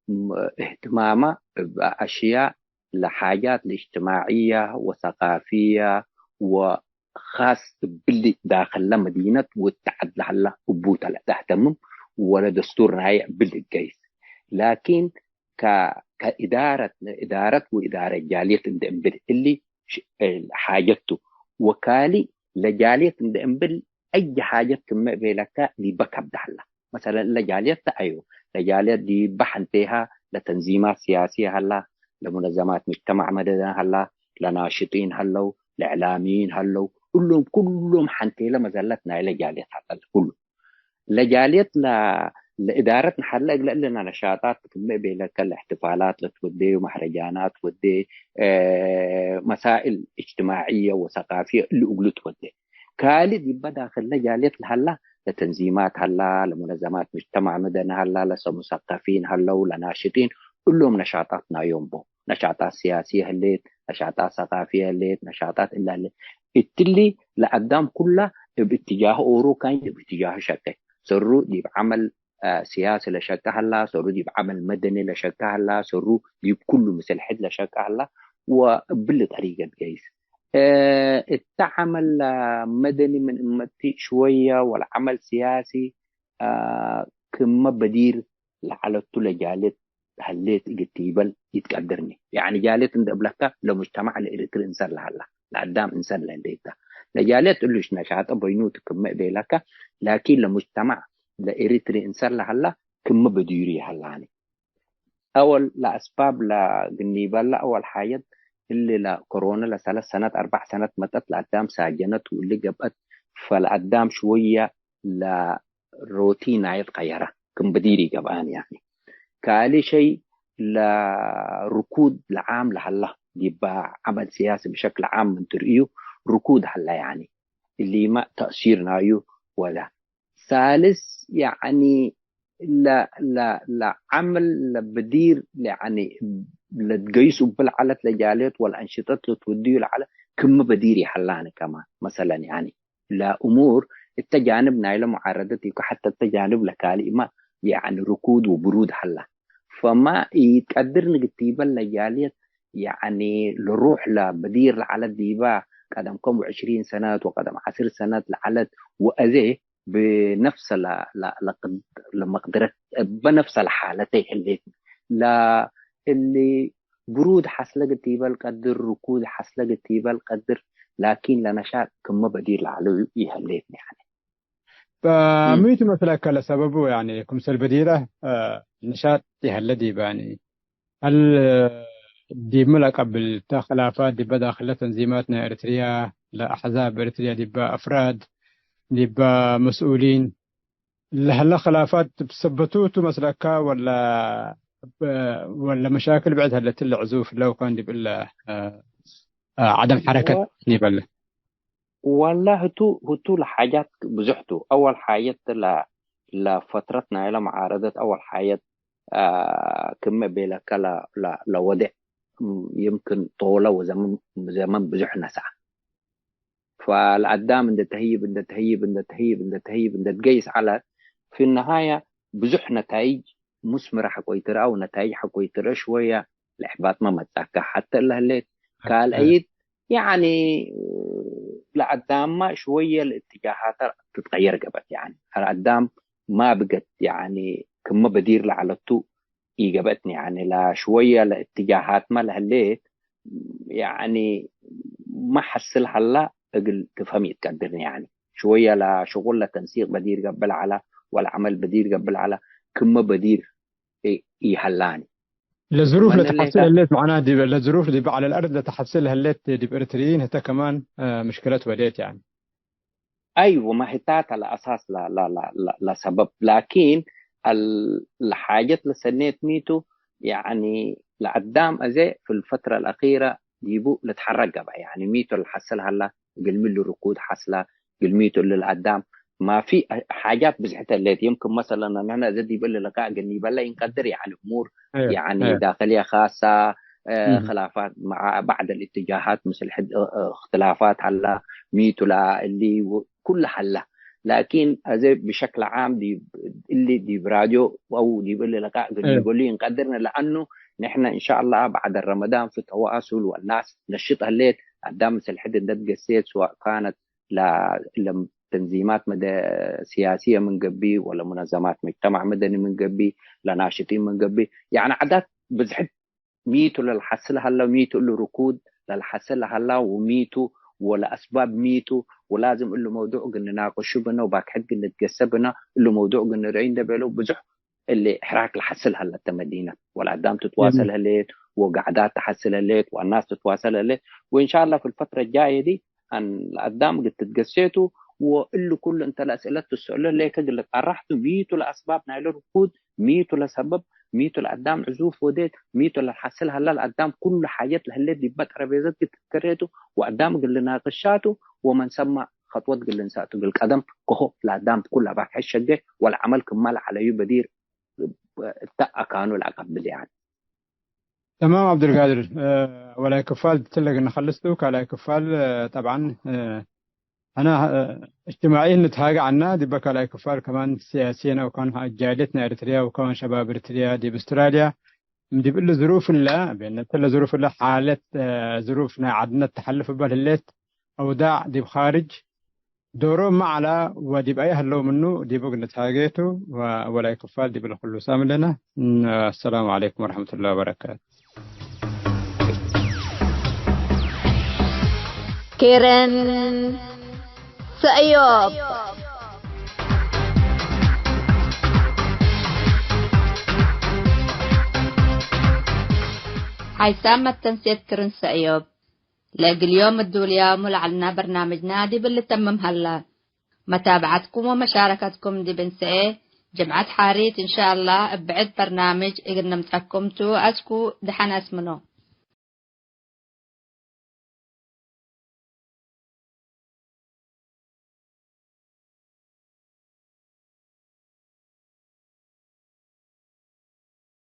ም-፣ እህትማማ እብ አሽያእ ለሓጃት ለእጅትማዕየ ወሰቃፍየ ወ ኻስ እብሊ ዳክለ መዲነት ወተዐድ ለሀላ እቡ ተ ለተህተምም ወለ ደስቱር ናየ እብሊ እገይስ። ላኪን ከ-፣ ከእዳረት፣ እዳረት ወእዳረ ጃልየት እንደ እምብል እሊ ሽ-፣ ሓጀት ቱ። ወካሊ ለጃልየት እንደ እምብል አይ ሓጀት ክመ ቤለከ ዲበ ከብድ ሀላ። መሰለን እለ ጃልየት ተ አዩ፣ ለጃልየት ዲበ ሐንቴሃ ለተንዚማት ሲያስየ ሀላ፣ ለሙነዘማት ሙጅተማዕ መደኒ ሀላ፣ ለናሽጢን ሀለው፣ ለእዕላሚይን ሀለው፣ እሎም ኩሎም ሐንቴለ መዘለት ናይለ ጃልየት ሀለ ኩሉ። ለጃልየት ለ-፣ ለእዳረት ነሐለ እግለ እለነ ነሻጣት ክመ ቤለከ ለእሕትፋላት ለትወዴ፣ መህረጃናት ወዴ፣ እ፣ መሳእል እጅትማዕየ ወሰቃፍየ እሊ እግሉ ትወዴ። ካሊ ዲበ ዳክለ ጃልየት ለሀላ ለተንዚማት ሀላ፣ ለሙነዘማት ሙጅተማዕ መደኒ ሀላ፣ ለሰ-፣ ሙሰቀፊን ሀለው፣ ለናሽጢን፣ እሎም ነሻጣት ናዮም ቦ። ነሻጣት ሲያስየ ህሌት፣ ነሻጣት ሰቃፍየ ህሌት፣ ነሻጣት እለ ህሌት። እትሊ ለአዳም ኩላ እብ እትጃህ ኦሮ ካይን እብ እትጃህ ሸቄ። ሰሩ ዲብ ዐመል፣ አ፣ ሲያሲ ለሸቄ ሀላ፣ ሰሩ ዲብ ዐመል መደኒ ለሸቄ ሀላ፣ ሰሩ ዲብ ኩሉ ምስል ሕድ ለሸቄ ሀላ፣ ወእብሊ ጠሪቀት ገይስ። እ፣ እተ ዐመል መደኒ ምን እመቲ ሽወየ ወለዐመል ሲያሲ፣ አ፣ ክመ በዲር ለዐለቱ ለጃልየት ሀሌት እግል ቲበል ኢትቀድርኒ። ያኒ ጃልየት እንዴ እብለከ ለሙጅተማዕ ለኤሪትሪ እንሰር ለሀላ፣ ለአዳም እንሰር ለህሌት ተ። ለጃልየት እሉ ነሻጠ በይኑ ቱ ክመ እቤለከ፣ ላኪን ለሙጅተማዕ ለኤሪትሪ እንሰር ለሀላ ክመ በዲሩ ይሀላኒ። አወል ለአስባብ ለግኒበለ አወል ሓየት እሊ ለኮሮና ለሰለስ ሰነት አርበዕ ሰነት መጠት ለአዳም ሳጀነት ወእሊ ገብአት፣ ፈለአዳም ሽወየ ለሮቲን ናይት ቀየረ ክም በዲር ኢገብአን። ያኒ ካሊ ሸይ ለርኩድ ለዓም ለሀላ ዲበ ዐመል ሲያሲ ብሸክል ዓም ምን ትርእዩ ርኩድ ሀላ። ያኒ እሊመ ተእሲር ናዩ ወለ ሳልስ፣ ያኒ ለ-፣ ለ-፣ ለዐምል ለብዲር፣ ያኒ ለትገይስ እብ ለዐለት ለጃልየት ወለአንሽጠት ለትወድዩ ለዐለ ክም በዲር ይሀላኒ ከማን። መሰለን፣ ያኒ ለእሙር እተ ጃንብ ናይለ ሙዓረደት ኢኮ፣ ሐተ እተ ጃንብ ለካልእመ፣ ያኒ ርኩድ ወብሩድ ሀላ። ፈማ ኢትቀድር ንግቲበል ለጃልየት፣ ያኒ ለሩሕ ለበዲር ለዐለት ዲበ ቀደም ከም ወዕሽሪን ሰነት ወቀደም ዐስር ሰነት ለዐለት ወአዜ ብነፍሰ ለ-፣ ለ-፣ ለቅድ-፣ ለመቅድረት፣ እበ ነፍሰ ለሓለተ ህሌት። ለ-፣ እሊ ብሩድ ሐስለ ግቲበል ቀድር፣ ርኩድ ሐስለ ግቲበል ቀድር፣ ላኪን ለነሻጥ ክመ በዲር ለዐለው ይህሌት። ያኒ እም። በሚቱ መስለከ ለሰበቡ፣ ያኒ ክምሰል በዲረ፣ እ፣ ነሻጥ ይሀለ ዲብ፣ ያኒ፣ ሀል ዲብሚ ለቀብል ተ ክላፋት ዲበ ዳክለ ተንዚማት ናይ ኤሪትርያ፣ ለአሕዛብ ኤሪትርያ ዲበ አፍራድ፣ ዲበ መስኡሊን ለሀለ ክላፋት ሰበቱ ቱ መስለከ ወለ፣ ወለ መሻክል ብዕድ ሀለትለ ዕዙፍ ለው ከን ዲብ እለ፣ እ፣ እ፣ ዐደም ሐረከት ወ-፣ ኒበለ? ወላ ህቱ፣ ህቱ ለሓጃት ብዙሕ ቱ። አወል ሓየት ለ-፣ ለፈትረት ናይለ መዓረደት አወል ሓየት፣ አ፣ ክመ ቤለከ ለ-፣ ለ-፣ ለወዴዕ፣ ም፣ ይምክን ጦለ ወዘመን፣ ዘመን ብዙሕ ነስአ። ፈለአዳም እንደ ተህይብ፣ እንደ ተህይብ፣ እንደ ተህይብ፣ እንደ ተህይብ፣ እንደ ትገይስ ዐለት፣ ፊ ነሃየ ብዙሕ ነታይጅ ሙስምረ ሐቆ ኢትረአ ወነታይጅ ሐቆ ኢትረአ ሽወየ ለእሕባጥመ መጽአከ። ሐተ እለ ህሌት ካልአይት፣ ያኒ ለአዳምመ ሽወየ ለእትጃሃተ ትትቀየር ገብአት። ያኒ ለአዳም ማ ብገት፣ ያኒ ክመ በዲር ለዐለቱ ኢገብአትኒ። ያኒ ለሽወየ ለእትጃሃትመ ለህሌት፣ ያኒ ማ ሐስል ሀላ እግል ትፍሀም ኢትቀድርኒ። ያኒ ሽወየ ለሽቁል ለተንሲቅ በዲር ገብእ ለዐለ ወለዐመል በዲር ገብእ ለዐለ ክመ በዲር ኢ-፣ ኢሀላኒ። ለዝሩፍ መነ ለተሐስል ሌከ? ህሌት፣ መዕናህ ዲብ፣ ለዝሩፍ ዲብ ዐለ ለአርድ ለተሐስል ህሌት ዲብ ኤሪትርይን ህተ ከማን፣ እ፣ ምሽክለት ወዴት፣ ያኒ። አይወ፣ ማ ህታተ ለአሳስ ለ-፣ ለ-፣ ለ-፣ ለ-፣ ለሰበብ። ላኪን አል-፣ ለሓጀት ለሰኔት ሚቱ፣ ያኒ ለአዳም አዜ ፊ ልፈትረ ለአኺረ ዲቡ ልትሐረክ ገብአ። ያኒ ሚቱ ለሐስል ሀላ፣ እግል ሚ ልርኩድ ሐስለ፣ እግል ሚቱ እሊ ለአዳም ማፊ ሓጃት ብዝሕት ህሌት። የምክን መሰለን ንሕነ እዘ ዲብ እሊ ልቃእ እግል ኒበለ ኢንቀድር፣ ያኒ እሙር፣ አዮ፣ ያኒ አዮ። ዳክልየ ካሰ፣ እ፣ እም። ክላፋት መዓ ባዕድ ልእትጃሃት ምስል ሕድ፣ እ፣ እ፣ እክትላፋት ሀላ፣ ሚቱ ለእሊ ወ-፣ ኩሉ ሀላ። ላኪን አዜ ብሸክል ዓም ዲብ እሊ ዲብ ራድዮ አው ዲብ እሊ ልቃእ እግል እም። ኒበሉ ኢንቀድርነ፣ ለአኑ ንሕነ እንሻአላህ ባዕድ ረመዳን ፊ ተዋሱል ወናስ ነሽጥ ህሌት፣ አዳም ምስል ሕድ እንደ ትገሴት፣ ስዋእ ካነት ለ-፣ ለም-፣ ተንዚማት መደ ሲያሲየ ምን ገብእ፣ ወለ ሙነዘማት ሙጅተማዕ መደኒ ምን ገብእ፣ ለናሽጢን ምን ገብእ፣ ያኒ ዓዳት ብዝሕት ሚቱ ለልሐስል ሀላ፣ ሚቱ እሉ ርኩድ ለልሐስል ሀላ፣ ወሚቱ ወለአስባብ ሚቱ፣ ወላዝም እሉ መውዱዕ እግል ንናቅሹ ብነ፣ ወባክሐት እግል ንትገሰ ብነ፣ እሉ መውዱዕ እግል ንርአዩ እንደ ቤለው ብዙሕ እሊ ሕራክ ለሐስል ሀለተ መዲነት፣ ወለአዳም ትትዋሰል ጀሚል። ህሌት፣ ወጋዕዳት ተሐስል ህሌት፣ ወአናስ ትትዋሰል ህሌት፣ ወእንሻአላህ ፊ ልፈትረ ጃየ ዲ አን ለአዳም እግል ትትገሴቱ፣ ወእሊ ኩሉ እንተ ለአስእለት ትሰአሎ ሌከ እግል ልትአራሕቱ፣ ሚቱ ለአስባብ ናይለ ርኩድ፣ ሚቱ ለሰበብ፣ ሚቱ ለአዳም ዕዙፍ ወዴት፣ ሚቱ ለልሐስል ሀላ ለአዳም ኩሉ ሓጀት ለህሌት ዲበ ጠረቤዘት እግል ትትከሬቱ፣ ወአዳም እግል ልናቅሻቱ፣ ወመን ሰማ ከጥወት እግል ልንሳእቱ እግል ቀደም ከሆ ለአዳም ኩለ ባክሐ ሸጌ ወለዐመል ክመ ለዐለዩ በዲር እተ አካኑ ለአቀብል። ያኒ። ተማም ዐብዱልቃድር፣ እ፣ ወላይ ክፋል ትለግ ነኸልስቱ፣ ካልኣይ ክፋል፣ እ፣ ጠብዓን፣ እ፣ ሕነ፣ እ፣ እጅትማዒ ንትሃገ ዐና፣ ዲበ ካልኣይ ክፋል ከማን ሲያሲየን አው ከማን ጃልየት ናይ ኤሪትርያ ወከማን ሸባብ ኤሪትርያ ዲብ አውስትራልያ፣ እም ዲብ እሊ ዝሩፍ እለ፣ ቤነተ ለዝሩፍ እለ ሓለት፣ እ፣ ዝሩፍ ናይ ዐድነት ተሐልፍ እበ ህሌት፣ አውዳዕ ዲብ ካርጅ፣ ዶሮም ዐላ ወዲብ አየ ህለው ምኑ ዲቡ እግል ንትሃጌ ቱ፣ ወወላይ ክፋል ዲብ ለክሉ ሳምለነ። አሰላሙ ዐለይኩም ወረሕመቱላሂ ወበረካቱ። ኬረን ሰእዮብ። ሓይሳም መተንሴት ክርን ሰእዮብ። ለእግል ዮም እዱልያሙ ለዐልና በርናምጅና ዲብ ልተምም ሀላ። መታብዐትኩም ወመሻረከትኩም ዲብ እንሰኤ ጅምዐት ሓሪት እንሻአላህ እብ ብዕድ በርናምጅ እግል ነምጸኩም ቱ። አስኩ ደሐን አስምኖ።